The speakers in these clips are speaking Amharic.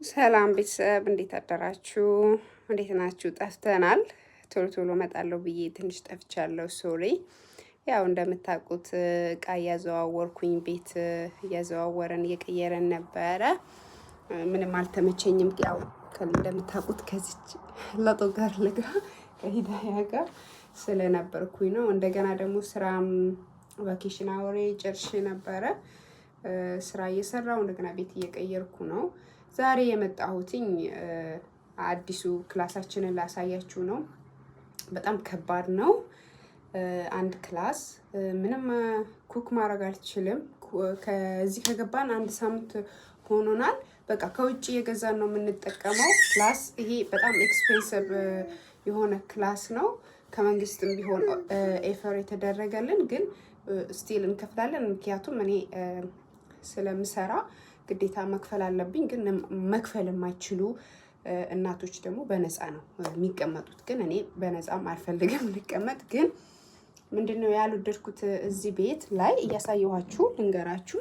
ሰላም ቤተሰብ፣ እንዴት አደራችሁ? እንዴት ናችሁ? ጠፍተናል። ቶሎ ቶሎ እመጣለሁ ብዬ ትንሽ ጠፍቻለሁ። Sorry። ያው እንደምታውቁት እቃ እያዘዋወርኩኝ፣ ቤት እያዘዋወረን እየቀየረን ነበረ። ምንም አልተመቸኝም። ያው እንደምታውቁት ከዚች ለጦ ጋር ልጋ ከሂዳያ ጋር ስለነበርኩኝ ነው። እንደገና ደግሞ ስራም vacation hour ኤ ጨርሼ ነበረ። ስራ እየሰራው እንደገና ቤት እየቀየርኩ ነው። ዛሬ የመጣሁትኝ አዲሱ class ኣችንን ላሳያችሁ ነው። በጣም ከባድ ነው። አንድ class ምንም cook ማድረግ አልችልም። ከዚህ ከገባን አንድ ሳምንት ሆኖናል። በቃ ከውጭ እየገዛን ነው የምንጠቀመው። Plus ይሄ በጣም expensive የሆነ class ነው። ከመንግስትም ቢሆን offer የተደረገልን ግን still እንከፍላለን። ምክንያቱም እኔ ስለምሰራ ግዴታ መክፈል አለብኝ። ግን መክፈል የማይችሉ እናቶች ደግሞ በነፃ ነው የሚቀመጡት። ግን እኔ በነፃም አልፈልግም ልቀመጥ። ግን ምንድን ነው ያልወደድኩት እዚህ ቤት ላይ እያሳየኋችሁ ልንገራችሁ።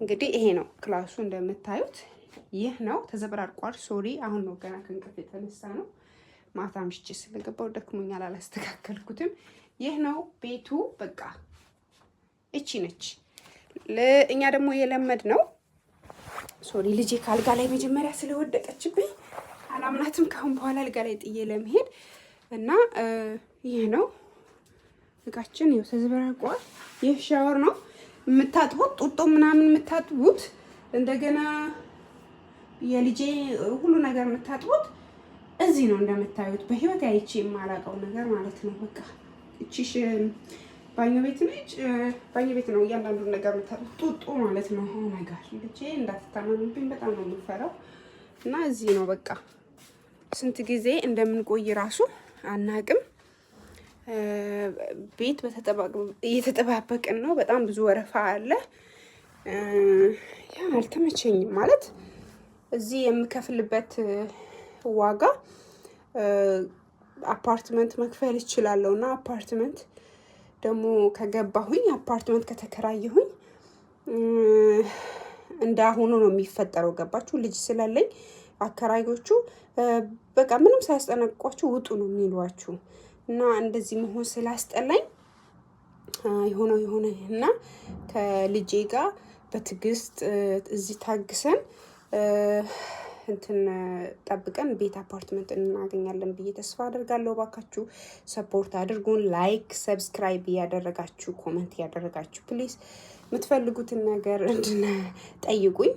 እንግዲህ ይሄ ነው class ኡ፣ እንደምታዩት ይህ ነው። ተዘበራርቋል። Sorry፣ አሁን ነው ገና ከእንቅልፍ የተነሳ ነው። ማታ አምሽቼ ስለገባው ደክሞኛል፣ አላስተካከልኩትም። ይህ ነው ቤቱ። በቃ እቺ ነች። እኛ ደግሞ የለመድነው፣ sorry፣ ልጄ ከአልጋ ላይ መጀመሪያ ስለወደቀችብኝ አላምናትም ካሁን በኋላ አልጋ ላይ ጥዬ ለመሄድ። እና ይህ ነው እቃችን። ይኸው ተዘበራርቋል። ይህ ሻወር ነው የምታጥቡት፣ ጡጦ ምናምን የምታጥቡት፣ እንደገና የልጄ ሁሉ ነገር የምታጥቡት እዚህ ነው። እንደምታዩት በህይወት አይቼ የማላውቀው ነገር ማለት ነው። በቃ እቺሽ ባኞ ቤት ነች። ባኞ ቤት ነው እያንዳንዱን ነገር የምታጥቡት፣ ጡጦ ማለት ነው። Oh my God፣ ልጄ እንዳትታመምብኝ በጣም ነው የምፈራው። እና እዚህ ነው በቃ፣ ስንት ጊዜ እንደምንቆይ ራሱ አናቅም። ቤት እየተጠባበቅን ነው። በጣም ብዙ ወረፋ አለ። Yeah፣ አልተመቸኝም። ማለት እዚህ የምከፍልበት ዋጋ አፓርትመንት መክፈል እችላለሁ። እና አፓርትመንት ደግሞ ከገባሁኝ፣ አፓርትመንት ከተከራየሁኝ እንደ አሁኑ ነው የሚፈጠረው። ገባችሁ? ልጅ ስላለኝ አከራዮቹ በቃ ምንም ሳያስጠነቅቋችሁ ውጡ ነው የሚሏችሁ። እና እንደዚህ መሆን ስላስጠላኝ የሆነው የሆነ እና ከልጄ ጋር በትዕግስት እዚህ ታግሰን እንትን ጠብቀን ቤት አፓርትመንት እናገኛለን ብዬ ተስፋ አደርጋለሁ። ባካችሁ support አድርጉን። Like፣ subscribe እያደረጋችሁ፣ comment እያደረጋችሁ please የምትፈልጉትን ነገር እንድንጠይቁኝ።